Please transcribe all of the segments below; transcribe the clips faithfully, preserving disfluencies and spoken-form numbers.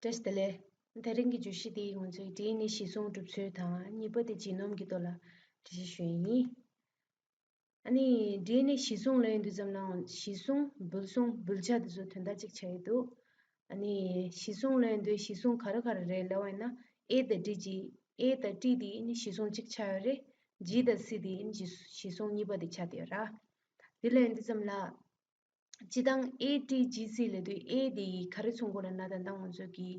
བཀྲ་ཤིས་བདེ་ལེགས། དེ་རིང་གི་བརྗོད་གཞི་དེ་ང་ཚོའི་ཌི་ཨེན་ཨེ་གཞི་བཟུང་གྲུབ་ཚུལ་དང་གཉིས་པ་དེ་ཇི་ནོམ་གྱི་ཐོག་ལ་འགྲེལ་བཤད་ཞུ་ཡི་ཡིན། ཨ་ནི་ཌི་ཨེན་ཨེ་གཞི་བཟུང་ལབ་ཡོང་དུས་ཙམ་ལ་གཞི་བཟུང་འབུལ་གསུང་འབུལ་བྱ་དེ་ཚོ་དོན་དག་གཅིག་ཆགས་ཡོད་འདུག་ཨ་ནི་གཞི་བཟུང་ལབ་ཡོང་དུས་གཞི་བཟུང་ག་རེ་ག་རེ་རེད་ལབ་པ་ཡིན་ན་ཨེ་དང་ཊི་གི་ཨེ་དང་ཊི་དེ་ཨ་ནི་གཞི་བཟུང་གཅིག་ཆགས་ཡོད་རེད། ཇི་དང་སི་དེ་ཨ་ནི་གཞི་གཞི་བཟུང་གཉིས་པ་དེ་ཆགས་བསྡད་ཡོད་ར། དེ་ལབ་ཡོང་དུས་ཙམ་ལ། སྤྱིར་བཏང་ཨེ་ཊི་ཇི་སི་ལབ་དུས་ཨེ་དེ་ག་རེ་མཚོན་གྱི་ཡོད་ལབ་ན་ད་ལྟ་ང་ཚོ་གི་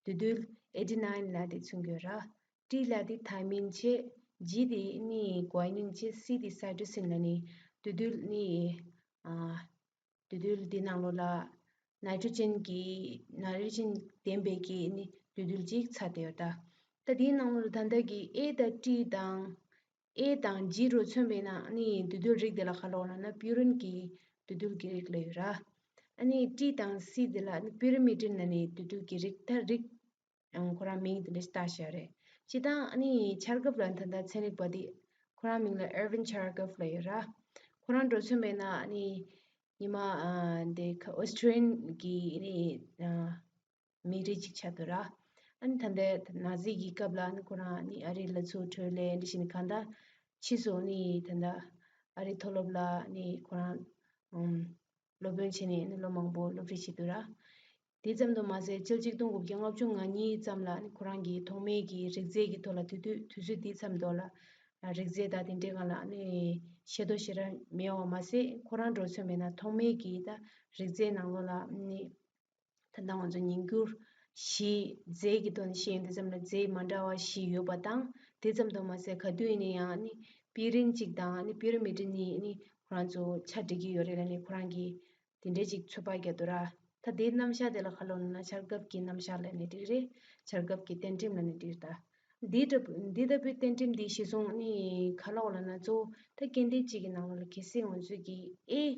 འདུས་རྡུལ་ཨེ་ཌི་ནའིན་ལབ་དེ་མཚོན་གྱི་ཡོད་ར། ཊི་ལབ་དེ་ཐའི་མིན་བྱས། ཇི་དེ་ནི་གུ་ཨའི་ནིན་བྱས། སི་དེ་སའི་ཊོ་སིན་ལབ་ནི་འདུས་རྡུལ་ནི་ཨ་འདུས་རྡུལ་དེ་ནང་ལོགས་ལ་ནའི་ཊྲོ་ཇན་གྱི་ནའི་ཊྲོ་ཇན་ལྡན་པའི་གི་ནི་འདུས་རྡུལ་ཅིག་ཚར་བསྡད་ཡོད་ད། ད་དེའི་ནང་ལོགས་ལ་ད་ལྟ་གི་ཨེ་དང་ཊི་དང་། ཨེ་དང་ཇི་རུ་མཚོན་པས་ན་ནི་འདུས་རྡུལ་རིགས་དེ་ལ་ག་ལབ་ན་ན་པིའུ་རིན་གྱི་འདུས་རྡུལ་གྱི་རིགས་ལབ་ཡོད་ར། ཨ་ནི་ཊི་དང་སི་དེ་ལ་ནི་པི་རི་མི་ཌིན་ལབ་ནི་འདུས་རྡུལ་གྱི་རིགས་ད་རིགས་ཁོ་རང་མིང་དེ་འདྲ་བཏགས་བཞག་རེད། སྤྱིར་བཏང་ཨ་ནི་ཆར་གྷབ་ལ་ད་ལྟ་ཚན་རིག་པ་དེ་ཁོ་རང་མིང་ལ་ཨེར་ཝིན་ཆར་གྷབ་ལབ་ཡོད་ར། ཁོ་རང་འགྲོ་མཚོན་པས་ན་ཨ་ནི་ཉི་མ་འདི་ཨོ་སི་ཊྲི་ཡན་གྱི་ཨ་ནི། མི་རིགས་གཅིག་ཆགས་འདུག་ར། ཨ་ནི་ད་ལྟའི་ནཱ་ཛི་གི་སྐབས་ལ་ཨ་ནི་ཁོ་རང་ཨ་ནི་ཨ་རིའི་ལ་ཚུར་བྲོས་ལས་འདི་བྱས་ནས་གང་ལྟར་ཕྱིས་སུ་ཨ་ནི་ད་ལྟ་ཨ་རིའི་མཐོ་སློབ་ལ་ཨ་ནི་ཁོ་རང་ཨམ་སློབ་དཔོན་བྱས་ནས་ཨ་ནི་ལོ་མང་པོ་སློབ་ཁྲིད་བྱས་འདུག་ར། དེ་ཙམ་དུ་མ་ཟད་ཕྱི་ལོ་ཆིག་སྟོང་དགུ་བརྒྱ་ལྔ་བཅུ་ང་གཉིས་ཙམ་ལ་ཨ་ནི་ཁོ་རང་གིས་ཐོག་མའི་གི་རིགས་རྫས་ཀྱི་ཐོག་ལ་དུས་དུས་དུས་ཚོད་དེ་ཙམ་ཐོག་ལ་རིགས་རྫས་དང་དེ་འདྲའི་སྒང་ལ་ཨ་ནི་ཤེས་རྟོགས་ཞེ་དྲག་མེད་པ་མ་ཟད་ཁོ་རང་འགྲོ་མཚོན་པས་ན་ཐོག་མའི་གི་ད་རིགས་རྫས་ནང་ལོགས་ལ་ཨ་ནི། ད་ལྟ་ང་ཚོ་ཉིང་སྐྱུར་བཞི་རྫས་ཀྱི་ཐོག་ནས་བཤད་ཡོང་དུས་ཙམ་ལ་རྫས་མ་འདྲ་བ་བཞི་ཡོད་པ་དང་དེ་ཙམ་དུ་མ་ཟད་ག་དུས་ཡིན་ན་ཡང་ནི་པི་རིན་གཅིག་དང་ནི་པི་རི་མི་ཏིན་གཉིས་ནི་ཁོ་རང་ཚོ་ཆ་འགྲིག་གི་ཡོད་རེད་ལབ་ནས་ཁོ་རང་གིས་དེ་འདྲའི་ཅིག་ཚོད་དཔག་བརྒྱབ་འདུག་ར། ད་དེའི་རྣམ་གཞག་དེ་ལ་ག་ལབ་ན་ཆར་གྷབ་ཀྱི་རྣམ་གཞག་ལབ་ནས་འགྲིག་རེད། ཆར་གྷབ་ཀྱི་གཏན་ཁྲིམས་ལབ་ནས་འགྲིག་རེད་ད། འདི་འདྲ་འདི་ལྟ་བུའི་གཏན་ཁྲིམས་འདི་གཞི་བཟུང་ནི་ག་ལབ་ལབ་ན་གཙོ་བོ་ད་སྐྱེ་ལྡན་གཅིག་གི་ནང་ལོགས་ལ་གལ་སྲིད་ང་ཚོས་ཀྱི་ཨེ།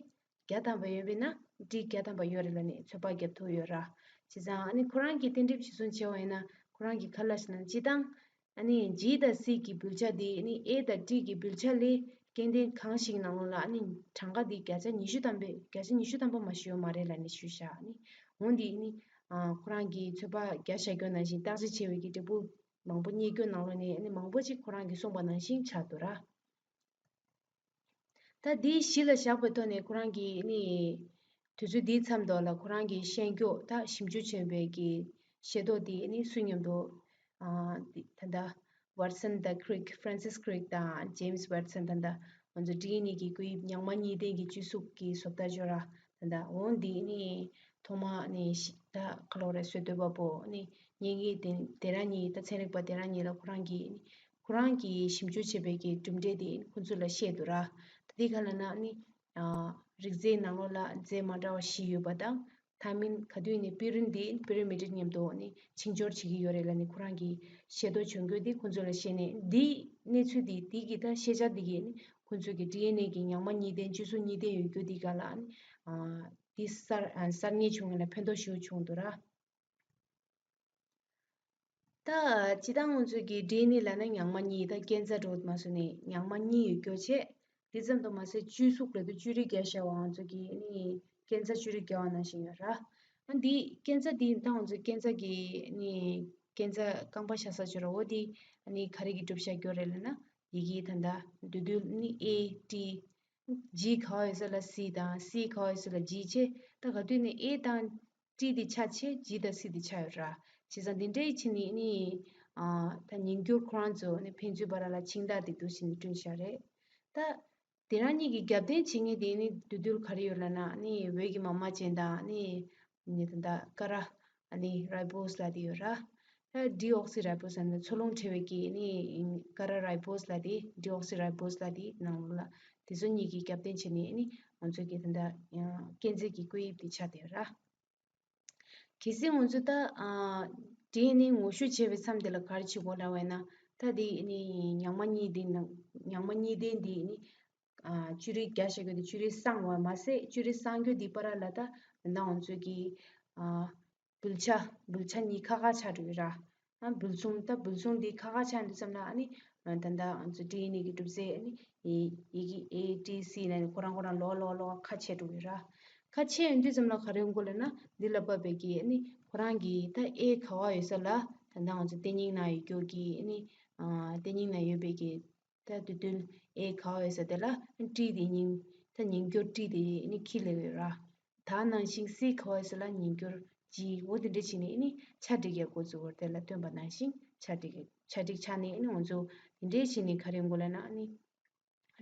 བརྒྱ་ཐམ་པ་ཡོད་པས་ན་ཊི་བརྒྱ་ཐམ་པ་ཡོད་རེད་ལབ་ནས་ཚོད་དཔག་བརྒྱབ་ཐུབ་ཡོད་ར། བྱས་ཙང་ཨ་ནི་ཁོ་རང་གིས་གཏན་འབེབས་གཞི་བཟུང་བྱས་པ་ཡིན་ན་ཁོ་རང་གིས་ག་ལབ་ཤེ་ན་སྤྱིར་བཏང་ཨ་ནི་ཇི་དང་སི་གི་འབུལ་ཆ་དེ་ཨ་ནི་ཨེ་དང་ཊི་གི་འབུལ་ཆ་ལས་སྐྱེ་ལྡན་གང་ཞིག་ནང་ལོགས་ལ་ཨ་ནི་གྲངས་ཀ་དེ་བརྒྱ་ཆ་ཉི་ཤུ་ཐམ་པའི་བརྒྱ་ཆ་ཉི་ཤུ་ཐམ་པ་མ་ཞིག་ཡོད་མ་རེད་ལབ་ནས་ཞུས་ཤག་ཨ་ནི་འོན་ཏེ་ཨ་ནི་ཁོ་རང་གིས་ཚོད་དཔག་བརྒྱབ་བཞག་རྒྱུ་ནང་བཞིན་བརྟག་དཔྱད་བྱས་པའི་གི་འབྲས་བུ་མང་པོ་རྙེད་རྒྱུ་ནང་ལོགས་ནས་ཨ་ནི་མང་པོ་ཅིག་ཁོ་རང་གིས་གསུངས་པ་ནང་བཞིན་ཆགས་འདུག་ར། ད་འདི་གཞི་ལ་བཞག་པའི་ཐོག་ནས་ཁོ་རང་གིས་ནི་དུས་ཚོད་འདིའི་མཚམས་ཐོག་ལ་ཁོ་རང་གི་ཤེས་རྒྱུ་ད་ཞིབ་འཇུག་བྱས་པའི་གི་ཤེས་རྟོགས་དེ་ནི་སུ་མཉམ་དུ་ཨ་ད་ལྟ་Watson དང་Crick Francis Crick དང་James Watson ད་ལྟ་ང་ཚོ་ཌི་ཨེན་ཨེ་གི་བཀོད་དབྱིབས་ཉག་མ་གཉིས་ལྡན་གྱི་བཅུ་གཟུགས་ཀྱི་བཟོ་ལྟ་ཅིག་ཡོད་ར། ད་ལྟ་འོ་འདི་ནི་ཐོག་མ་ནི་ད་ག་ལབ་རེད་བཟོ་བསྡད་པ་པོ་ནི་ངེད་ཀྱི་དེ་དེ་རང་གཉིས་ད་ཚན་རིག་པ་དེ་རང་གཉིས་ལ་ཁོ་རང་གིས་ནི། ཁོ་རང་གིས་ཞིབ་འཇུག་བྱས་པའི་གི་གྲུབ་འབྲས་དེ་ཁོ་ཚོ་ལ་བཤད་འདུག་ར། ད་དེ་ག་ལབ་ན་ནི་ཨ་རིགས་རྫས་ནང་ལོགས་ལ་རྫས་མ་འདྲ་བ་བཞི་ཡོད་པ་དང་ཐའི་མིན་ག་དུས་ནི་པི་རིན་དེ་པི་རི་མི་ཏིན་མཉམ་དུ་ནི་འཆིང་སྦྱོར་བྱེད་ཀྱི་ཡོད་རེད་ལབ་ནི་ཁོ་རང་གིས་ཤེས་རྟོགས་བྱུང་རྒྱུ་དེ་ཁོ་ཚོ་ལ་བཤད་ནས་འདིའི་གནས་ཚུལ་དེ་དེ་གི་ད་ཤེས་བྱ་དེ་གིས་ནི་ཁོ་ཚོ་གི་ཌི་ཨེན་ཨེ་གི་ཉག་མ་གཉིས་ལྡན་བཅུ་གཟུགས་གཉིས་ལྡན་ཡོད་རྒྱུ་དེ་ག་ལ་ནི་ཨ་དེ་གསར་ཨ་གསར་རྙེད་བྱུང་བ་ལ་ཕན་ཐོགས་ཞེ་པོ་བྱུང་འདུག་ར། ད་སྤྱིར་བཏང་ང་ཚོ་གི་ཌི་ཨེན་ཨེ་ལབ་ན་ཉག་མ་གཉིས་ད་ཀན་ཛ་འདྲ་བོ་མ་བཟོས་ནས་ཉག་མ་གཉིས་ཡོད་རྒྱུ་བྱས། དེ་ཙམ་དུ་མ་ཟད་བཅུ་གཟུགས་ལབ་དུས་བཅུ་རིགས་བརྒྱབ་བཞག་པ་ང་ཚོ་གི་ནི་ཀན་ཛ་བཅུ་རིགས་བརྒྱབ་པ་ནང་བཞིན་ཡོད་ར། ཨ་འདི་ཀན་ཛ་འདི་ད་ང་ཚོ་ཀན་ཛ་གི་ནི་ཀན་ཛ་རྐང་པ་བཞག་ས་ཅིག་ཡོད་ར། འོ་འདི་ནི་ག་རེ་གིས་གྲུབ་བཞག་རྒྱུ་རེད་ལབ་ན་ཡི་གེ་ད་ད་འདུས་རྡུལ་ནི་ཨེ་ཊི། ཇི་ག་པར་ཡོད་ས་ལ་སི་དང་སི་ག་པར་ཡོད་ས་ལ་ཇི་བྱས། ད་ག་དུས་ནི་ཨེ་དང་ཊི་དེ་ཆ་བྱས་ཇི་དང་སི་དེ་ཆགས་ཡོད་ར། བྱས་ཙང་འདི་འདྲའི་ཕྱིན་ནི་ནི་ཨ་ད་ཉིང་སྐྱུར་ཁོ་རང་ཚོ་ནི་ཕན་ཚུན་བར་ལ་འཆིང་ཐག་དེ་འདུག་བྱས་ནས་བསྐྲུན་བཞག་རེད། ད་དེ་རང་གཉིས་ཀྱི་རྒྱབ་རྟེན་བྱེད་མཁན་དེ་ནི་འདུས་རྡུལ་ག་རེ་ཡོད་ལབ་ན་ནི་འོད་ཀྱི་མ་མ་ཅན་དང་ནི་ནི་ད་ད་ཀ་ར་ཨ་ནི་རའི་བོ་སི་ལབ་དེ་ཡོད་ར། ད་ཌི་ཨོག་སི་རའི་བོ་སི་ལབ་ན་འཚོ་རླུང་བྲལ་བའི་གི་ནི་ཀ་ར་རའི་བོ་སི་ལབ་དེ་ཌི་ཨོག་སི་རའི་བོ་སི་ལབ་དེ་ནང་ལ་དེ་ཚོ་གཉིས་ཀྱི་རྒྱབ་རྟེན་བྱས་ནས་ནི་ང་ཚོ་གི་ད་ད་ཀན་ཛ་གི་བཀོད་དབྱིབས་དེ་ཆགས་བསྡད་ཡོད་ར། གལ་སྲིད་ང་ཚོ་ད་ཌི་ཨེན་ཨེ་ངོ་བཤུས་བྱས་པའི་མཚམས་དེ་ལ་ག་རེ་བྱེད་དགོས་ལབ་པ་ཡིན་ན་ད་དེ་ནི་ཉག་མ་གཉིས་དེ་ནང་ཉག་མ་གཉིས་ལྡན་དེ་ནི་བཅུ་རིགས་བརྒྱབ་བཞག་རྒྱུ་དེ་བཅུ་རིགས་སངས་པ་མ་ཟད་བཅུ་རིགས་སངས་རྒྱུ་དེ་བར་ལ་ད་ད་ང་ཚོ་གི་འབུལ་ཆ་འབུལ་ཆ་གཉིས་ཁ་ཁ་ཆགས་འགྲོ་གི་ར། ཨ་འབུལ་གསུང་ད་འབུལ་གསུང་འདི་ཁ་ཁ་ཆགས་འདུག་བསམ་ན་ཨ་ནི་ད་ལྟ་ང་ཚོ་ཌི་ཨེན་ཨེ་གི་གྲུབ་རྫས་ཨ་ནི་ཡི་གེ་ཨེ་ཊི་སི་ནས་ཁོ་རང་ཁོ་རང་ལོག་ལོག་ལོག་ཁ་ཕྱེ་འགྲོ་གི་ར། ཁ་ཕྱེ་ཡོང་དུས་ཙམ་ལ་ག་རེ་ཡོང་གི་ལབ་ན། འདི་ལ་བབས་པའི་གི་ཨ་ནི་ཁོ་རང་གི་ད་ཨེ་ག་བ་ཡོད་ས་ལ། ད་ལྟ་ང་ཚོ་ལྟེ་སྙིང་ནང་ཡོད་རྒྱུ་གི་ཨ་ནི་ཨ་ལྟེ་སྙིང་ནང་ཡོད་པའི་གི་ད་དུས་སྟོན་ཨེ་ག་བ་ཡོད་ས་དེ་ལ་ཏྲི་དེ་ཉིང་། ད་ཉིང་སྐྱུར་ཏྲི་དེ་ཨ་ནི་ཁྱི་ལབ་ཡོད་ར། ད་ནང་བཞིན་སི་ག་བ་ཡོད་ས་ལ་ཉིང་སྐྱུར་ཇི། འོ་དེ་འདྲ་བྱས་ནས་ཨ་ནི་ཆ་སྒྲིག་ཡ་འགོ་བཙུགས་པ། དེ་ལ་སྟོན་པ་ནང་བཞིན་ཆ་སྒྲིག་ཆ་སྒྲིག་ཆགས་ནས་ཨ་ནི་ང་ཚོ་དེ་འདྲ་བྱས་ནས་ག་རེ་ཡོང་གི་ལབ་ན། ཨ་ནི་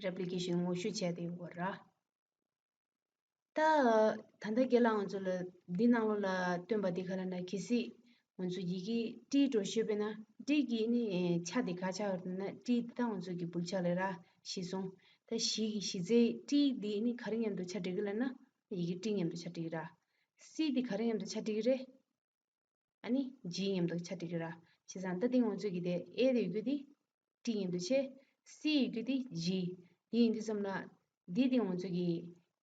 རེབ་ལི་ཀེ་ཤན་ངོ་བཤུས་བྱས་ཏེ་ཡོང་གི་ར། ད་ད་ལྟ་རྒན་ལགས་ང་ཚོ་ལ་འདི་ནང་ལོགས་ལ་སྟོན་པ་འདི་ག་ལབ་ན། གལ་སྲིད་ང་ཚོ་ཡི་གེ་ཏྲི་འདྲ་བོ་ཤོད་པས་ན། ཏྲི་གི་ནི་ཆ་དེ་ག་ཆགས་ཡོད་ན། ཏྲི་ད་ང་ཚོ་གི་འབུལ་ཆ་ལབ་ར། གཞི་བཟུང་། ད་གཞི་གི་གཞི་རྩའི་ཏྲི་འདི་ནི་ག་རེ་མཉམ་དུ་ཆ་སྒྲིག་གི་ལབ་ན། ཡི་གེ་ཏྲི་མཉམ་དུ་ཆ་སྒྲིག་གི་ར། སི་འདི་ག་རེ་མཉམ་དུ་ཆ་སྒྲིག་གི་རེད། ཨ་ནི་ཇི་མཉམ་དུ་ཆ་སྒྲིག་གི་ར། བྱས་ཙང་ད་འདི་ང་ཚོ་གི་དེ་ཨེ་དེ་ཡོད་རྒྱུ་དེ་ཏྲི་མཉམ་དུ་ཆ། སི་ཡོད་རྒྱུ་དེ་ཇི། འདི་ཡིན་དུས་ཙམ་ལ་འདི་དེ་ང་ཚོ་གི་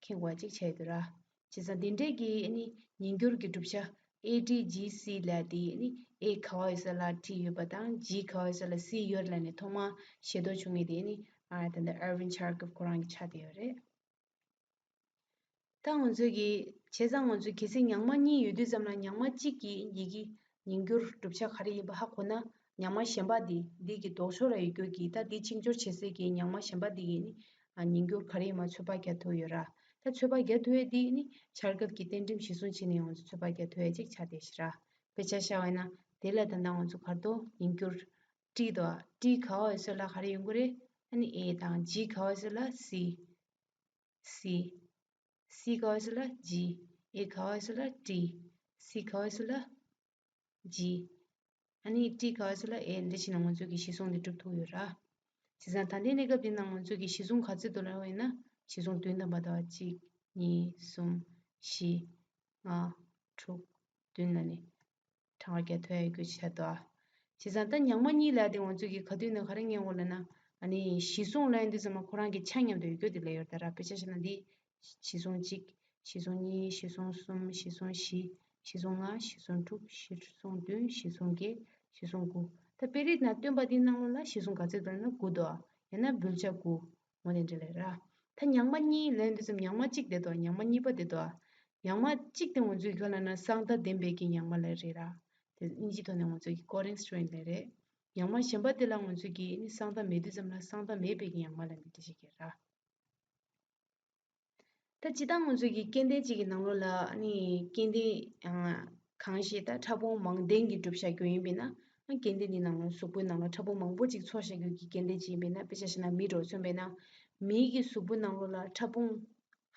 མཁྱེན་དགོས་པ་ཅིག་ཆགས་ཡོད་དུ་ར། བྱས་ཙང་དེ་འདྲས་ཀྱི་ཨ་ནི་ཉིང་སྐྱུར་གྱི་གྲུབ་ཆ་ཨེ་ཏྲི་ཇི་སི་ལབ་དེ་ཨ་ནི་ཨེ་ག་བ་ཡོད་ས་ལ་ཏྲི་ཡོད་པ་དང་ཇི་ག་བ་ཡོད་ས་ལ་སི་ཡོད་ལབ་ནས་ཐོག་མ་ཤེས་རྟོགས་བྱུང་ངེས་དེ་ཨ་ནི་ཨ་ད་ལྟ་ཨར་ཝིན་ཆར་ཀིབ་ཁོ་རང་གི་ཆ་དེ་ཡོད་རེད། ད་ང་ཚོས་ཀྱི་བྱས་ཙང་ང་ཚོས་གལ་སྲིད་ཉག་མ་གཉིས་ཡོད་དུས་ཙམ་ལ་ཉག་མ་གཅིག་གི་ཡི་གེ་ཉིང་སྐྱུར་གྲུབ་ཆ་ག་རེ་ཡིན་པ་ཧ་གོ་ན། ཉག་མ་གཞན་པ་འདི་འདི་གི་ལྡོག་ཕྱོགས་ལ་ཡོད་རྒྱུ་གི་ད་འདི་ཆིང་སྐྱུར་བྱེད་སའི་གི་ཉག་མ་གཞན་པ་འདི་གི་ནི་ཨ་ཉིང་སྐྱུར་ག་རེ་ཡིན་པ་ཚོད་དཔག་རྒྱག་ཐུབ་ཡོད་ར། ད་ཚོད་དཔག་རྒྱག་ཐུབ་ཡས་འདི་ནི་ཆར་ཀིབ་ཀྱི་རྟེན་འབྲེལ་གཞིར་བཟུང་བྱས་ནས་ང་ཚོས་ཚོད་དཔག་རྒྱག་ཐུབ་ཡས་ཅིག་ཆགས་བསྡད་ཤག་ར། དཔེ་ཆ་བཞག་པ་ཡིན་ན་དེ་ལ་ད་ལྟ་ང་ཚོ་གར་དོ་ཉིང་སྐྱུར་ཏྲི་དོ། ཏྲི་ག་བ་ཡོད་ས་ལ་ག་རེ་ཡོང་གི་རེད། ཨ་ནི་ཨེ་དང་ཇི། ག་བ་ཡོད་ས་ལ་སི། སི། སི་ག་བ་ཡོད་ས་ལ་ཇི། ཨེ་ག་བ་ཡོད་ས་ལ་ཏྲི། སི་ག་བ་ཡོད་ས་ལ་ཇི། ཨ་ནི་ཏྲི་ག་བ་ཡོད་ས་ལ་ཨེ། འདི་བྱས་ན་ང་ཚོ་གི་གཞི་བཟུང་འདི་གྲུབ་ཐུབ་ཡོད་ར། བྱས་ཙང་ད་ལྟའི་གནས་སྐབས་འདི་ན་ང་ཚོ་གི་གཞི་བཟུང་ག་ཚོད་འདུག་ལབ་པ་ཡིན་ན། གཞི་བཟུང་བདུན་ཐམ་པ་དང་གཅིག་གཉིས་གསུམ་བཞི་ལྔ་དྲུག་བདུན་ལ་ནི་གྲངས་ཀ་རྒྱག་ཐུབ་ཡ་ཡོད་རྒྱུ་ཆགས་འདུག་ཨ། བྱས་ཙང་ད་ཉག་མ་གཉིས་ལབ་དེ་ང་ཚོ་གི་ག་དུས་ནས་ག་རེ་ཉན་གོ་ལབ་ན། ཨ་ནི་གཞི་བཟུང་ལབ་ཡོང་དུས་ཙམ་ལ་ཁོ་རང་གི་ཆ་མཉམ་དུ་ཡོད་རྒྱུ་དེ་ལབ་ཡོད་རེད་ད་ར། དཔེ་ཆ་བཞག་ན་འདི་གཞི་བཟུང་གཅིག་གཞི་བཟུང་གཉིས། གཞི་བཟུང་གསུམ། གཞི་བཟུང་བཞི། གཞི་བཟུང་ལྔ། གཞི་བཟུང་དྲུག་གཞི་བཟུང་བདུན། གཞི་བཟུང་བརྒྱད། གཞི་བཟུང་དགུ། ད་དཔེ་རིས་ན་སྟོན་པ་འདིའི་ནང་ལོགས་ལ་གཞི་བཟུང་ག་ཚོད་འདུག་ན་དགུ་འདུག་ཨ། ཡང་ན་འབུལ་ཆ་དགུ། འོ་དེ་འདྲ་ལབ་ར། ད་ཉག་མ་གཉིས་ལབ་དུས་ཙམ་ཉག་མ་གཅིག་དེ་འདུག་ཉག་མ་གཉིས་པ་དེ་འདུག་ཉག་མ་གཅིག་དེ་ང་ཚོས་ག་ལབ་ན་གསང་རྟགས་ལྡན་པའི་གི་ཉག་མ་ལབ་རེད་ར། དེ་དབྱིན་ཇིའི་ཐོག་ནས་ང་ཚོས་ཀྱི་ཀོ་རིང་སི་ཊེ་རིན་ལབ་རེད། ཉག་མ་གཞན་པ་དེ་ལ་ང་ཚོས་ཀྱི་ནི་གསང་རྟགས་མེད་དུས་ཙམ་ལ་གསང་རྟགས་མེད་པའི་གི་ཉག་མ་ལབ་ནས་འགྲེལ་བཤད་རྒྱག་ར། ད་སྤྱིར་བཏང་ང་ཚོས་ཀྱི་སྐྱེ་ལྡན་གཅིག་གི་ནང་ལོགས་ལ་ནི་སྐྱེ་ལྡན་གང་ཞིག་ད་ཕྲ་ཕུང་མང་ལྡན་གྱི་གྲུབ་བཞག་རྒྱུ་ཡིན་པས་ན། སྐྱེ་ལྡན་འདི་ནང་ལ་གཟུགས་པོའི་ནང་ལ་ཕྲ་ཕུང་མང་པོ་ཅིག་ཚོགས་བཞག་རྒྱུ་གི་སྐྱེ་ལྡན་ཅིག་ཡིན་པས་ན། དཔེ་ཆ་བཞག་ན་མི་འདྲ་བོ་མཚོན་པས་ན། མིའི་གི་གཟུགས་པོའི་ནང་ལོགས་ལ་ཕྲ་ཕུང་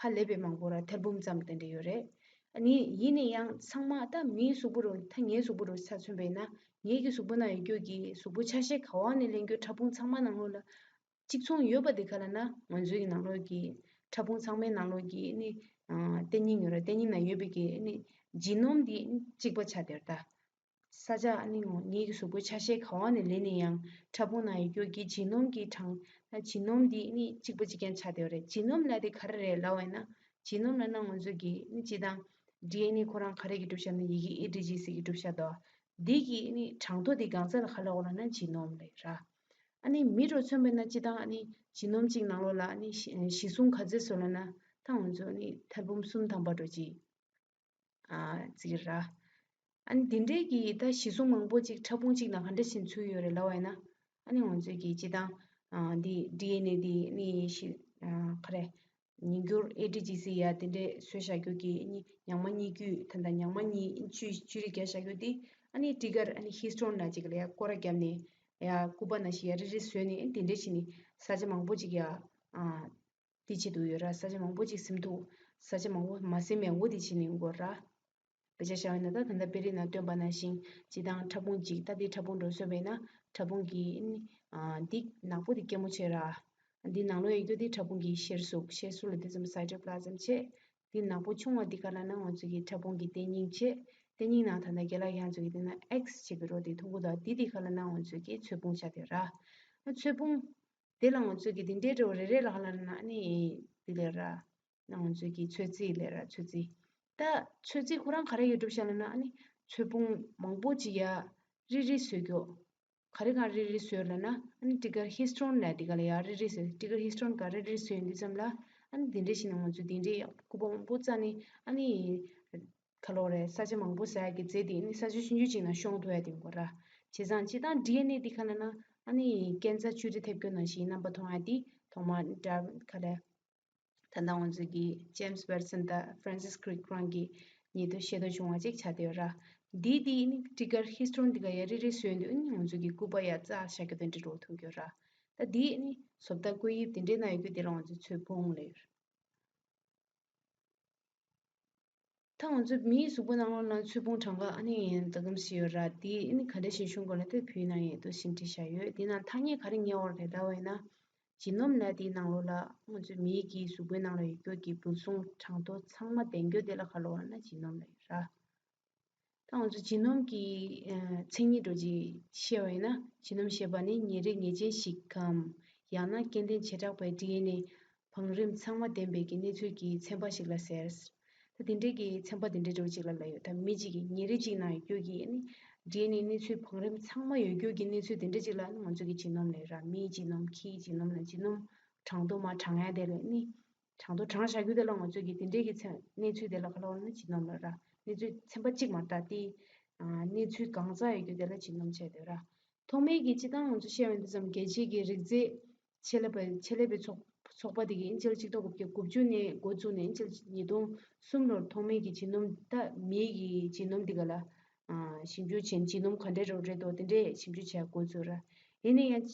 ཧ་ལས་པའི་མང་པོ་ར་ཐལ་འབུམ་ཙམ་དེ་འདྲ་ཡོད་རེད། ཨ་ནི་ཡིན་ན་ཡང་ཚང་མ་ད་མིའི་གཟུགས་པོ་རུ་ད་ངའི་གཟུགས་པོ་རུ་ཆ་མཚོན་པས་ན། ངའི་གི་གཟུགས་པོ་ནང་ཡོད་རྒྱུ་གི་གཟུགས་པོ་ཆ་ཤས་ག་བ་ནས་ལེན་རྒྱུ་ཕྲ་ཕུང་ཚང་མ་ནང་ལོགས་ལ་གཅིག་མཚུངས་ཡོད་པ་དེ་ག་ལབ་ན། ང་ཚོའི་གི་ནང་ལོགས་ཀྱི་ཕྲ་ཕུང་ཚང་མའི་ནང་ལོགས་ཀྱི་ནི་ཨ་ལྟེ་སྙིང་ཡོད་ར། ལྟེ་སྙིང་ནང་ཡོད་པའི་གི་ནི་ཇི་ནོམ་དེ་གཅིག་པ་ཆགས་བསྡད་ཡོད་རེད་ད། ས་ཆ་ཨ་ནི་ངོ་ངེད་ཀྱི་གཟུགས་པོའི་ཆ་ཤས་ག་བ་ནས་ལེན་ནས་ཡང་ཕྲ་ཕུང་ནང་ཡོད་རྒྱུ་གི་ཇི་ནོམ་གྱི་གྲངས། ད་ཇི་ནོམ་འདི་ནི་གཅིག་པ་གཅིག་རྐྱང་ཆགས་བསྡད་ཡོད་རེད། ཇི་ནོམ་ལབ་དེ་ག་རེ་རེད་ལབ་པ་ཡིན་ན། ཇི་ནོམ་ལབ་ན་ང་ཚོ་གི་ནི་སྤྱིར་བཏང་ཌི་ཨེན་ཨེ་ཁོ་རང་ག་རེ་གི་གྲུབ་ཆ་ན་ཡི་གེ་ཨེ་ཊི་ཇི་སི་གི་གྲུབ་ཆ་དོ། འདི་གི་ནི་གྲངས་ཐོ་དེ་གང་ཟག་ལ་ག་ལབ་དགོས་ལབ་ན་ཇི་ནོམ་ལབ་ར། ཨ་ནི་མི་འདྲ་མཚོན་པས་ན་སྤྱིར་བཏང་ཨ་ནི་ཇི་ནོམ་གཅིག་ནང་ལོགས་ལ་ཨ་ནི་གཞི་གཞི་བཟུང་ག་ཚོད་བཟོ་ལབ་ན། ད་ང་ཚོ་ནི་ཐལ་འབུམ་གསུམ་ཐམ་པ་འདྲ་ཅིག་ཨ་བརྩི་གི་ར། ཨ་ནི་འདི་འདྲའི་གི་ད་གཞི་བཟུང་མང་པོ་ཅིག་ཕྲ་ཕུང་གཅིག་ནང་ག་འདྲ་ཞིག་ཚུད་ཡོད་རེད་ལབ་པ་ཡིན་ན། ཨ་ནི་ང་ཚོས་ཀྱི་སྤྱིར་བཏང་ཨ་འདི་ཌི་ཨེན་ཨེ་འདི་ནི་ཤི་ཨ་ག་རེ་ཉིང་སྐྱུར་ཨེ་ཊི་ཇི་སི་ཡ་དེ་འདྲས་བཟོས་བཞག་རྒྱུ་གི་ཨ་ནི་ཉག་མ་གཉིས་བརྒྱུད། ད་ལྟ་ཉག་མ་གཉིས་བཅུ་བཅུ་རེ་བརྒྱབ་བཞག་རྒྱུ་དེ་ཨ་ནི་ཊི་གར་ཨ་ནི་ཧི་སི་ཊོན་ལ་ཅིག་ལ་ཡ་སྐོར་ར་བརྒྱབ་ནས་ཡ་སྐུད་པ་ནང་བཞིན་ཡ་རེ་རེ་བཟོས་ནས་ཨ་ནི་དེ་འདྲས་བྱས་ནས་ས་ཆ་མང་པོ་ཅིག་ཡ་ཨ། དེ་བྱེད་དུ་ཡོད་ར། ས་ཆ་མང་པོ་ཅིག་ཟིན་འདུག་ས་ཆ་མང་པོ་མ་ཟིན་མེད་འོ་དེ་བྱེད་ནས་འགོར་ར། དཔེ་ཆ་བཞག་ཡོད་ན་ད་ད་ལྟ་དཔེ་རིས་ནང་སྟོན་པ་ནང་བཞིན་སྤྱིར་བཏང་ཕྲ་ཕུང་གཅིག་ད་དེ་ཕྲ་ཕུང་འགྲོ་སོང་བས་ན་ཕྲ་ཕུང་གི་ཨ་འདི་ནག་པོ་དེ་སྐྱེ་མོ་བྱེད་ར། འདི་ནང་ལོགས་ཡོད་རྒྱུ་དེ་ཕྲ་ཕུང་གི་གཤེར་གཟུགས། གཤེར་གཟུགས་ལ་དེ་ཙམ་སའི་ཊོ་པི་ལ་ཛམ་བྱེད། འདི་ནག་པོ་ཆུང་བ་འདི་ག་ལབ་ན་ང་ཚོ་གི་ཕྲ་ཕུང་གི་ལྟེ་སྙིང་བྱེད། ལྟེ་སྙིང་ནང་ད་ལྟ་རྒན་ལགས་ཁྱེད་ཚོ་གི་དེ་ན་ཨེག་སི་བྱེད་པའི་རོ་དེ་མཐོང་གི་འདུག་འདི་དེ་ག་ལབ་ན་ང་ཚོ་གི་ཚོས་ཕུང་ཆགས་བསྡད་ར། ཚོས་ཕུང་། དེ་ལ་ང་ཚོས་ཀྱི་འདི་འདྲའི་འདྲ་བོ་རེ་རེ་ལ་ག་ལབ་ན་ཨ་ནི་འདི་ལབ་ར། ང་ཚོས་ཀྱི་ཚོས་རྩི་ལབ་ར། ཚོས་རྩི། ད་ཚོས་རྩི་ཁོ་རང་ག་རེ་ཡོད་གྲུབ་ཤག་ལབ་ན་ཨ་ནི་ཚོས་ཕུང་མང་པོ་ཅིག་ཡ་རེ་རེ་བཟོས་རྒྱུ། ག་རེ་གང་རེ་རེ་བཟོས་ལབ་ན་ཨ་ནི་ཊི་གར་ཧི་སི་ཊོན་ལབ་འདི་ག་ལ་ཡ་རེ་རེ་བཟོས། ཊི་གར་ཧི་སི་ཊོན་ག་རེ་རེ་བཟོས་ཡོང་དུས་ཙམ་ལ་ ཨ་ནི་དེ་འདྲ་ཞིག་ནས་ང་ཚོས་དེ་འདྲའི་ཡག་སྐུད་པ་མང་པོ་བཙལ་ནས་ཨ་ནི་ག་ལོ་རེད། ས་ཆ་མང་པོ་ཟ་ཡག་གི་རྫས་དེ་ཨ་ནི་ས་ཆ་ཆུང་ཆུང་ཅིག་ནང་ཤོང་ཐུབ་ཡག་དེ་ཡོང་གི་ར། བྱས་ཙང་སྤྱིར་བཏང་ཌི་ཨེན་ཨེ་དེ་ག་ལ་ན་ཨ་ནི་ཀེན་སར་བཅོས་ཁྲིད་ཐེབས་རྒྱུ་ནང་བཞིན་རྣམ་པ་མཐོང་ཡག་དེ་ཐོག་མར་ཌར་ག་ལ། ད་ལྟ་ང་ཚོ་གི་James Watson དང་Francis Crick རང་གི་ཉེ་དུ་ཤེས་རྟོགས་བྱུང་བ་ཅིག་ཆགས་བསྡད་ཡོད་ར། འདི་དེ་ནི་ཊི་གར་ཧིས་ཊོན་འདི་ག་ཡ་རེ་རེ་བཟོས་འདུག་ཨ་ནི་ང་ཚོ་གི་སྐུད་པ་ཡ་རྩ་བཞག་རྒྱུ་དེ་འདྲ་འགྲོ་ཐུབ་ཀྱི་ཡོད་ར། ད་འདི་ནི་བཟོ་ལྟ་བཀོད་དབྱིབས་དེ་འདྲའི་ནང་ཡོད་རྒྱུ་དེ་ལ་ང་ཚོས་ཚོས་ཕུང་ལབ་ཡོད་ར། ད་ང་ཚོ་མིའི་གཟུགས་པོ་ནང་ལོགས་ན་ཚོས་ཕུང་གྲངས་ཀ་ཨ་ནི་ད་གམ་ཞིག་ཡོད་ར། དེ་ཨ་ནི་ག་འདྲ་ཞིག་ཤོང་དགོས་ན་དེ་བོད་ནང་ཡོད་དོ་ཞིག་བྲིས་བཞག་ཡོད། དེ་ནང་ཐ་སྙད་ག་རེ་ཉེ་བར་རེད་ལྟ་བས་ན། ཇི་ནོམ་ལབ་དེའི་ནང་ལོགས་ལ་ང་ཚོ་མིའི་གི་གཟུགས་པོའི་ནང་ལ་ཡོད་རྒྱུ་གི་འབུལ་སོང་གྲངས་ཐོ་ཚང་མ་ལྡན་རྒྱུ་དེ་ལ་ག་ལབ་ན་ཇི་ནོམ་ལབ་ཡོད་ར། ད་ང་ཚོ་ཇི་ནོམ་གྱི་ཨ་མཚན་ཉིད་འདྲ་ཅིག་བཤད་པ་ཡིན་ན། ཇི་ནོམ་ཞེས་པ་ནི་ཉེ་རིགས་ངེས་ཅན་ཞིག་གམ། ཡང་ན་སྐྱེ་ལྡན་བྱེ་བྲག་པའི་ཌི་ཨེན་ཨེ་བང་རིམ་ཚང་མ་ལྡན་པའི་གི་གནས་ཚུལ་གྱི་ཚན་པ་ཞིག་ལ་ཟེར། ད་དེ་འདྲའི་གི་ཚན་པ་དེ་འདྲའི་འདྲ་ཅིག་ལ་ལབ་ཡོད། ད་མི་གཅིག་གི་ཉེ་རིགས་གཅིག་ནང་ཡོད་རྒྱུ་གི་ཨ་ནི་ཌི་ཨེན་ཨེ་གནས་ཚུལ་བང་རིམ་ཚང་མ་ཡོད་རྒྱུ་གི་གནས་ཚུལ་དེ་འདྲ་ཅིག་ལ་ཨ་ནི་ང་ཚོ་གི་ཇི་ནོམ་ལབ་ཡོད་ར། མིའི་ཇི་ནོམ། ཁྱིའི་ཇི་ནོམ་ལ་ཇི་ནོམ་གྲངས་ཐོ་མར་བགྲང་ཡ་དེ་ལ་ཨ་ནི། གྲངས་ཐོ་བགྲང་བཞག་རྒྱུ་དེ་ལ་ང་ཚོས་ཀྱི་དེ་འདྲའི་གི་ཚན་གནས་ཚུལ་དེ་ལ་ག་ལབ་ན་ཇི་ནོམ་ལབ་ར། གནས་ཚུལ་ཚན་པ་གཅིག་མ་རེད་ད་དེ། ཨ་གནས་ཚུལ་གང་ཙམ་ཡོད་རྒྱུ་དེ་ལ་ཇི་ནོམ་བྱས་སྡོད་ར། ཐོག་མའི་གི་སྤྱིར་བཏང་ང་ཚོ་བཤད་པ་ཡིན་དུས་ཙམ་རྒྱལ་སྤྱིའི་གི་རིགས་རྫས་ཆེད་ལས་པ་ཆེད་ལས་པའི་ཚོགས་ཚོགས་པ་དེ་གི་ཨིན་ཇིའི་གཅིག་སྟོང་དགུ་བརྒྱ་དགུ་བཅུ་ནས་འགོ་བཙུགས་ནས་ཨིན་ཇིའི་ཉིས་སྟོང་གསུམ་ལོར་ཐོག་མའི་གི་ཇི་ནོམ་ད་མིའི་གི་ཇི་ནོམ་དེ་ག་ལ། ཞིབ་འཇུག་བྱས་ཇི་ནོམ་ག་འདྲའི་རོ་རེད་དོ་དེ་འདྲས་ཞིབ་འཇུག་བྱས་འགོ་བཙུགས་ར། ཡིན་ན་ཡང་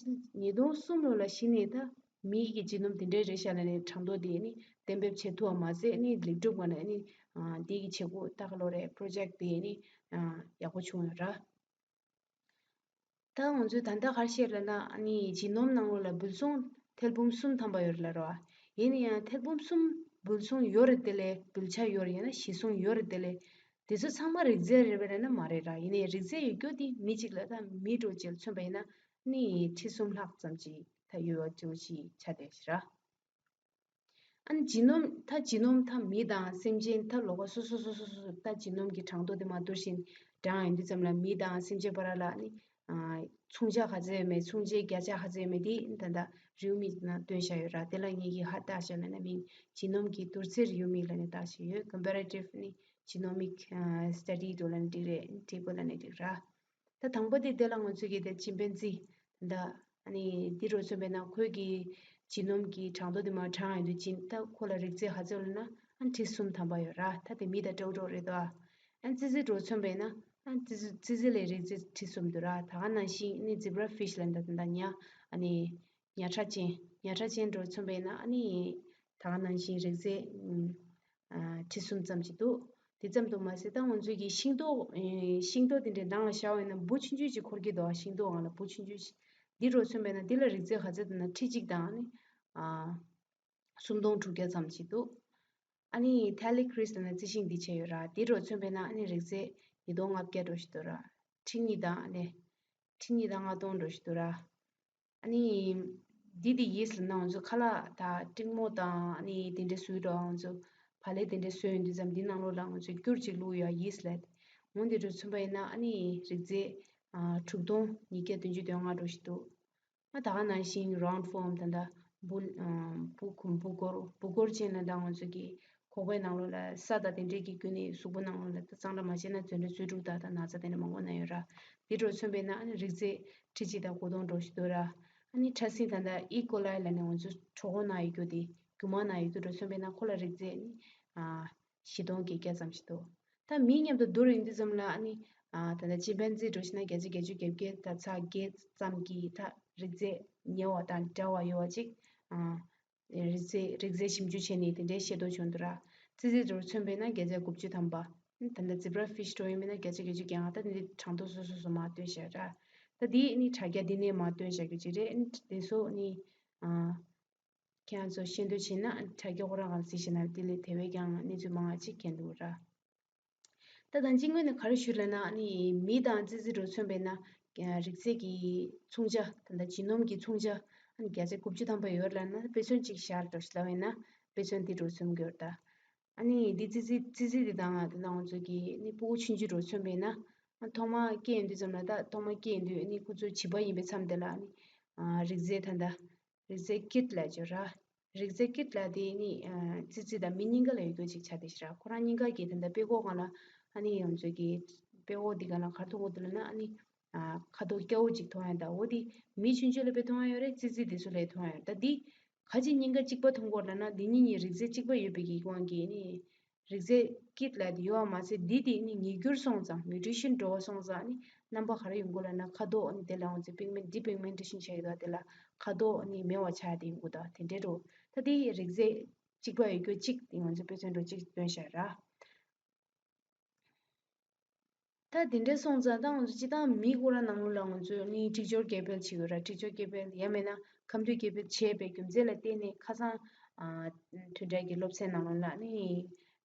ཉིས་སྟོང་གསུམ་ལོ་ལ་གཞི་ནས་ད་མིའི་གི་ཇི་ནོམ་དེ་འདྲའི་རེད་ཤག་ལབ་ནས་གྲངས་ཐོ་དེ་ནི་གཏན་འབེབས་བྱེད་ཐུབ་པ་མ་ཟད་ནི་ལེགས་གྲུབ་ངང་ནས་ནི་དེ་གི་བྱེད་སྒོ་ད་ག་ལོ་རེད། པོ་རོ་ཇེག་དེ་ནི་ཡག་པོ་བྱུང་ཡོད་ར། ད་ང་ཚོས་ད་ལྟ་ག་རེ་བཤད་ལབ་ན་ནི་ཇི་ནོམ་ནང་ལོགས་ལ་འབུལ་སོང་ཐེར་འབུམ་གསུམ་ཐམ་པ་ཡོད་རེད་ལབ་ར། ཡིན་ན་ཡང་ཐེར་འབུམ་གསུམ་འབུལ་སོང་ཡོད་རེད་དེ་ལས་འབུལ་ཆ་ཡོད་རེད་ཡིན་ན་གཞི་བཟུང་ཡོད་རེད་དེ་ལས། དེ་ཚོ་ཚང་མ་རིགས་རྫས་རེད་པས་རེད་ན་མ་རེད་ར། ཡིན་ནའི་རིགས་རྫས་ཡོད་རྒྱུ་དེ་མི་གཅིག་ལ་ད་མི་འདྲ་བོ་ཅིག་ལ་མཚོན་པ་ཡིན་ན་ནི་ཁྲི་གསུམ་ལྷག་ཙམ་ཅིག་ད་ཡོད་པ་ཅིག་ཆགས་བསྡད་ཤག་ར། ཨ་ནི་ཇི་ནོམ་ད་ཇི་ནོམ་ད་མི་དང་སེམས་ཅན་ད་ལོ་ཀ་སོ་སོ་སོ་སོ་སོ་ད་ཇི་ནོམ་གྱི་གྲངས་ཐོ་དེ་མར་བསྡུར་བཞིན་བགྲངས་ཡོང་དུས་ཙམ་ལ་མི་དང་སེམས་ཅན་བར་ལ་ནི་མཚུངས་ཆ་ག་ཚོད་ཡོད་མེད་མཚུངས་ཆའི་བརྒྱ་ཆ་ག་ཚོད་ཡོད་མེད་དེ་ད་ལྟ་རེའུ་མིག་ནང་བཏོན་བཞག་ཡོད་ར། དེ་ལ་ངེད་ཀྱིས་ཧ་ལྟ་བྱས་ན་ནི་མིང་ཇི་ནོམ་གྱི་བསྡུར་ཚད་རེའུ་མིག་ལ་ནི་བཏགས་བཞག་ཡོད། Comparative ནི་Genomic Study འགྲོ་ལ་ནི་འགྲིག་རེད། འགྲིག་པོ་ལ་ནི་འགྲིག་ར། ད་དང་པོ་དེ་དེ་ལ་ང་ཚོས་ཀྱི་དེ་ཅིམ་པན་ཛི་ད་ཨ་ནི་འདི་རུ་མཚོན་པས་ན་ཁོའི་གི་ཇི་ནོམ་གྱི་གྲངས་ཐོ་དེ་མར་བགྲངས་ཡོང་དུས་ཅིན་ད་ཁོ་ལ་རིགས་རྫས་ག་ཚོད་ལབ་ན་ཨ་ཁྲི་གསུམ་ཐམ་པ་ཡོད་ར། ད་དེ་མི་དང་འདྲ་བོ་འདྲ་བོ་རེད་དོ། ཨ་ཙི་ཙི་འདྲ་མཚོན་པས་ན་ཨ་ཙི་ཙི་ཙི་ཙི་ལས་རིགས་རྫས་ཁྲི་གསུམ་འདུག་ར། ད་ག་ནང་བཞིན་ཨ་ནི་ཛི་བྷ་ར་ཕིཤ་ལབ་ད་ད་ཉ་ཨ་ནི་ཉ་ཁྲ་ཅན་ཉ་ཁྲ་ཅན་འདྲ་མཚོན་པས་ན་ཨ་ནི་ད་ག་ནང་བཞིན་རིགས་རྫས་ཁྲི་གསུམ་ཙམ་ཅིག་འདུག་དེ་ཙམ་དུ་མ་ཟད་ད་ང་ཚོས་ཀྱི་ཤིང་ཏོག་ཤིང་ཏོག་དེ་འདྲའི་ནང་ལ་བཞག་པ་ཡིན་ན་འབུ་ཆུང་ཆུང་ཅིག་འཁོར་གྱི་འདུག་ཤིང་ཏོག་ནང་ལ་འབུ་ཆུང་ཆུང་ཅིག་འདི་རུ་མཚོན་པས་ན་འདི་ལ་རིགས་རྫས་ག་ཚོད་འདུག་ན་ཁྲི་གཅིག་དང་ནི་སུམ་སྟོང་དྲུག་བརྒྱ་ཙམ་ཅིག་འདུག་ཨ་ནི་ཐལ་ལི་ཁྲིས་ལབ་ན་རྩི་ཤིང་འདི་བྱས་ཡོད་ར། འདི་རུ་མཚོན་པས་ན་ཨ་ནི་རིགས་རྫས་ཉིས་སྟོང་ལྔ་བརྒྱ་འདྲ་ཞིག་འདུག་ར། ཁྲི་གཉིས་དང་ཨ་ནི་ཁྲི་གཉིས་དང་ལྔ་སྟོང་འདྲ་ཞིག་འདུག་ར། ཨ་ནི། འདི་དེ་ཡིས་ལ་ན་ང་ཚོ་ཁ་ལག་དང་ཀྲིང་མོ་དང་ཨ་ནི་དེ་འདྲའི་བཟོས་འགྲོ་ང་ཚོ་བག་ལེབ་དེ་འདྲའི་བཟོས་ཡོང་དུས་ཙམ་འདི་ནང་ལོགས་ལ་ང་ཚོས་སྐྱུར་ཅིག་བླུགས་ཡོད་ཡིས་ལ། འོ་འདི་འདྲ་མཚོན་པ་ཡིན་ན་ཨ་ནི་རིགས་རྫས་དྲུག་སྟོང་ཉིས་བརྒྱ་བདུན་ཅུ་དོན་ལྔ་འདྲ་ཞིག་འདུག་ཨ་ད་ག་ནང་བཞིན་round form ད་ལྟ་འབུ་འབུ་འབུ་གོར་འབུ་གོར་ཅན་ལ་ད་ང་ཚོ་གི་ཁོག་པའི་ནང་ལོགས་ལ་ས་དང་དེ་འདྲས་ཀྱི་བརྒྱུད་ནས་གཟུགས་པོ་ནང་ལོགས་ལ་གཙང་སྦྲ་མ་བྱས་ན་རྫུ་འཕྲུལ་རྫུ་འཕྲུལ་དག་དང་ན་ཚ་དེ་འདྲ་མང་པོ་ན་ཡོད་ར། དེ་འདྲ་མཚོན་པས་ན་ཨ་ནི་རིགས་རྫས་ཁྲི་གཅིག་དང་དགུ་སྟོང་འདྲ་ཞིག་འདུག་ར། ཨ་ནི་ཕྲ་སྲིན་ད་ལྟ་E. coli ལབ་ནས་ང་ཚོ་གྲོད་ཁོག་ནང་ཡོད་རྒྱུ་དེ་རྒྱུ་མ་ནང་ཡོད་རྒྱུ་འདྲ་མཚོན་པས་ན་ཁོ་ལ་རིགས་རྫས་ནི་བཞི་སྟོང་བརྒྱད་བརྒྱ་ཙམ་ཞིག་འདུག་ད་མིའི་མཉམ་དུ་བསྡུར་ཡོང་དུས་ཙམ་ལ་ཨ་ནི་ད་ལྟ་ཅིམ་པན་ཛི་འདྲ་ཞིག་ན་བརྒྱ་ཆ་བརྒྱད་ཅུ་གྱ་བརྒྱད་དང་ཚེག་བརྒྱད་ཙམ་གྱི་ད་རིགས་རྫས་ཉེ་བ་དང་འདྲ་བ་ཡོད་པ་ཅིག་རིགས་རྫས་རིགས་རྫས་ཞིབ་འཇུག་བྱས་ནས་དེ་འདྲའི་ཤེས་རྟོགས་བྱུང་འདུག་ར། ཙི་ཙི་འདྲ་མཚོན་པས་ན་བརྒྱ་ཆ་དགུ་བཅུ་ཐམ་པ། ད་ལྟ་ཛི་བྷ་ར་ཕིཤ་འདྲ་ཡིན་མིན་ན་བརྒྱ་ཆ་བརྒྱད་ཅུ་གྱ་ལྔ། ད་དེ་འདྲའི་གྲངས་ཐོ་སོ་སོ་སོ་མར་བཏོན་བཞག་ར། ད་དེ་ནི་དྲ་རྒྱ་འདི་ནས་མར་བཏོན་བཞག་རྒྱུ་ཅིག་རེད། དེ་ཚོ་ནི་ཁྱེད་རང་ཚོ་ཤེས་འདོད་བྱས་ན་དྲ་རྒྱ་ཁོ་རང་གང་གཟིགས་ཤེས་ན་དེ་ལས་དེ་བས་ཀྱང་གནས་ཚུལ་མང་བ་ཅིག་མཁྱེན་འདུག་ར། ད་ད་ཅི་སྔོན་ནས་ག་རེ་ཞུས་ལབ་ན་ཨ་ནི་མི་དང་ཙི་ཙི་འདྲ་མཚོན་པས་ན་རིགས་རྫས་ཀྱི་མཚུངས་ཆ་ད་ལྟ་ཇི་ནོམ་གྱི་མཚུངས་ཆ་ཨ་ནི་བརྒྱ་ཆ་དགུ་བཅུ་ཐམ་པ་ཡོད་ལབ་ན་དཔེ་མཚོན་གཅིག་བཞག་འགྲོ་ཞིག་ལབ་ཡིན་ན་དཔེ་མཚོན་འདི་འདྲ་མཚོན་གྱི་ཡོད་ད། ཨ་ནི་འདི་ཙི་ཙི་ཙི་ཙི་འདི་དང་ད་ལྟ་ང་ཚོ་གི་ནི་སྤུ་གུ་ཆུང་ཆུང་འདྲ་མཚོན་པས་ན་ཨ་ཐོག་མ་སྐྱེས་ཡོང་དུས་ཙམ་ལ་ད་ཐོག་མ་སྐྱེས་ཡོང་དུས་ཨ་ནི་ཁོ་ཚོ་བྱིས་པ་ཡིན་པའི་མཚམས་དེ་ལ་ཨ་ནི་རིགས་རྫས་ད་ལྟ་རིགས་རྫས་ཀིཊ་ལབ་ཀྱི་ཡོད་ར། རིགས་རྫས་ཀིཊ་ལབ་དེ་ནི་ཨ་ཙི་ཙི་དང་མི་གཉིས་ཀ་ལ་ཡོད་རྒྱུ་ཅིག་ཆགས་བསྡད་ཤག་ར། ཁོ་རང་གཉིས་ཀ་གི་ད་ལྟ་དཔྲལ་ཀོ་སྒང་ལ་ཨ་ནི་ང་ཚོ་གི་དཔྲལ་ཀོ་འདི་སྒང་ལ་ག་རེ་མཐོང་གི་འདུག་ལབ་ན་ཨ་ནི་ཨ་ཁ་དོག་སྐྱ་བོ་ཅིག་མཐོང་ཡ་དང་། འོ་དེ་མི་ཆུང་ཆུང་ལ་དཔེ་མཐོང་ཡ་ཡོད་རེད། ཙི་ཙི་དེ་ཚོ་ལ་མཐོང་ཡ་ཡོད་རེད། ད་འདི་ག་ཅི་གཉིས་ཀ་གཅིག་པ་མཐོང་གི་ཡོད་ལབ་ན་འདི་གཉིས་གཉིས་རིགས་རྫས་གཅིག་པ་ཡོད་པའི་གི་དབང་གིས་ནི། རིགས་རྫས་ཀིཊ་ལབ་དེ་ཡོད་པ་མ་ཚད་འདི་དེ་ནི་ཉིས་འགྱུར་སོང་ཙང་མིའུ་ཊེ་ཤན་འགྲོ་བ་སོང་ཙང་ནི་རྣམ་པ་ག་རེ་ཡོང་གི་ལབ་ན་ཁ་དོག་ནི་དེ་ལ་ང་ཚོས་པིག་མེན་ཊི་ཌི་པིག་མེན་ཊེ་ཤན་བྱ་ཡི་དོ། དེ་ལ་ཁ་དོག་ནི་མེད་པ་ཆགས་དེ་ཡོང་གི་དོ། དེ་འདྲའི་འགྲོ། ད་དེ་རིགས་རྫས་གཅིག་པ་ཡོད་རྒྱུ་གཅིག་དེ་ང་ཚོས་དཔེ་མཚོན་འགྲོ་གཅིག་སྟོན་ཤག་ར། ད་དེ་འདྲ་སོང་ཙང་ད་ང་ཚོ་སྤྱིར་བཏང་མི་ཁོ་རང་ནང་ལོགས་ལ་ང་ཚོས་ནི་འཁྲིག་སྦྱོར་སྐྱེ་འཕེལ་བྱེད་དགོས་ར། འཁྲིག་སྦྱོར་སྐྱེ་འཕེལ་ཡང་མིན་ན་ཁ་མཐུན་སྐྱེ་འཕེལ་བྱས་པའི་རྒྱུ་མཚན་ལ་བརྟེན་ནས་ཁ་སང་ཨ་མཐུན་སྒྲིལ་གྱི་སློབ་ཚན་ནང་ལོགས་ལ་ནི་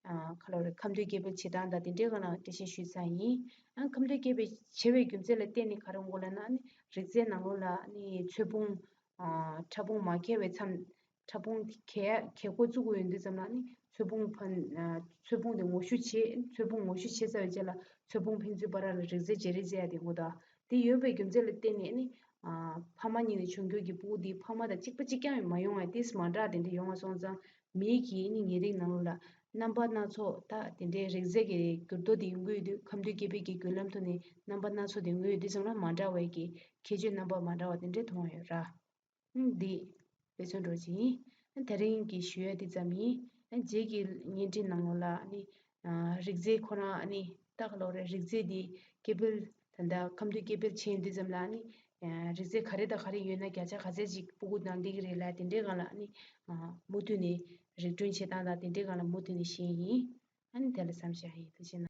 ཨ་ག་ལབ་རེད། ཁ་མཐུན་སྐྱེ་འཕེལ་བྱེད་སྟངས་དང་དེ་འདྲའི་སྒང་ལ་འགྲེལ་བཤད་ཞུས་ཚར་ཡིན། ཨ་ཁ་མཐུན་སྐྱེ་འཕེལ་བྱེད་པའི་རྒྱུ་མཚན་ལ་བརྟེན་ནས་ག་རེ་ཡོང་གི་ལབ་ན་ནི་རིགས་རྫས་ནང་ལོགས་ལ་ནི་ཚོས་ཕུང་ཨ་ཕྲ་ཕུང་མ་གྱེས་པའི་མཚམས། ཕྲ་ཕུང་དེ་གས་གས་འགོ་བཙུགས་དགོས་ཡོང་དུས་ཙམ་ལ་ནི་ཚོས་ཕུང་ཕན་ཨ་ཚོས་ཕུང་དེ་ངོ་ཤུགས་ཆེ། ཚོས་ཕུང་ངོ་ཤུགས་ཆེ་ཚར་བའི་རྗེས་ལ་ཚོས་ཕུང་ཕན་ཚུན་བར་ལ་རིགས་རྫས་བརྗེ་རེས་བྱེད་ཡ་དེ་འགོ་དང་། དེ་ཡོད་པའི་རྒྱུ་མཚན་ལ་བརྟེན་ནས་ནི་ཨ་ཕ་མ་གཉིས་ནས་བྱུང་རྒྱུ་གི་སྤུ་གུ་དེ་ཕ་མ་དང་གཅིག་པ་གཅིག་རྐྱང་མ་ཡོང་བ་དེས་མ་འདྲ་དེ་འདྲ་ཡོང་བ་སོང་ཙང་མིའི་གི་ནི་ཉེ་རིང་ནང་ལོགས་ལ་རྣམ་པ་སྣ་ཚོགས་ད་དེ་འདྲའི་རིགས་རྫས་ཀྱི་འགྱུར་ལྡོག་དེ་ཡོང་གི་ཡོད་དུས་ཁ་མཐུན་སྐྱེ་འཕེལ་གྱི་བརྒྱུད་ལམ་ཐོག་ནས་རྣམ་པ་སྣ་ཚོགས་དེ་ཡོང་གི་ཡོད་དུས་ཙམ་ལ་མ་འདྲ་བའི་གི་ཁྱད་ཆོས་རྣམ་པ་མ་འདྲ་བ་དེ་འདྲ་མཐོང་བ་ཡོད་ར། འདི་དཔེ་མཚོན་འགྲོ་ཅིང་ཡིན། དེ་རིང་གི་ཞུ་ཡ་འདི་ཙམ་ཡིན། རྗེས་ཀྱི་བརྙན་འཕྲིན་ནང་ལོགས་ལ་ནི་རིགས་རྫས་ཁོ་རང་ནི་ད་ག་ལབ་རེད། རིགས་རྫས་འདི་སྐྱེ་འཕེལ་ད་ལྟ་ཁ་མཐུན་སྐྱེ་འཕེལ་བྱེད་འདི་ཙམ་ལ་ནི་རིགས་རྫས་ག་རེ་དང་ག་རེ་ཡོད་ན་བརྒྱ་ཆ་ག་ཚད་ཅིག་སྤུ་གུ་དང་འདི་གི་རེད་ལ་དེ་འདྲའི་སྒང་ལ་ནི་མུ་མཐུད་ནས་རིགས་སྒྲོན་བྱེད་སྟངས་དང་དེ་འདྲའི་སྒང་ལ་མུ་མཐུད་ནས་ཤེས་ཡིན། ཨ་ནི་དེ་ལ་བསམ་བཞག་ཡིན། ཐུགས་རྗེ་གནང་།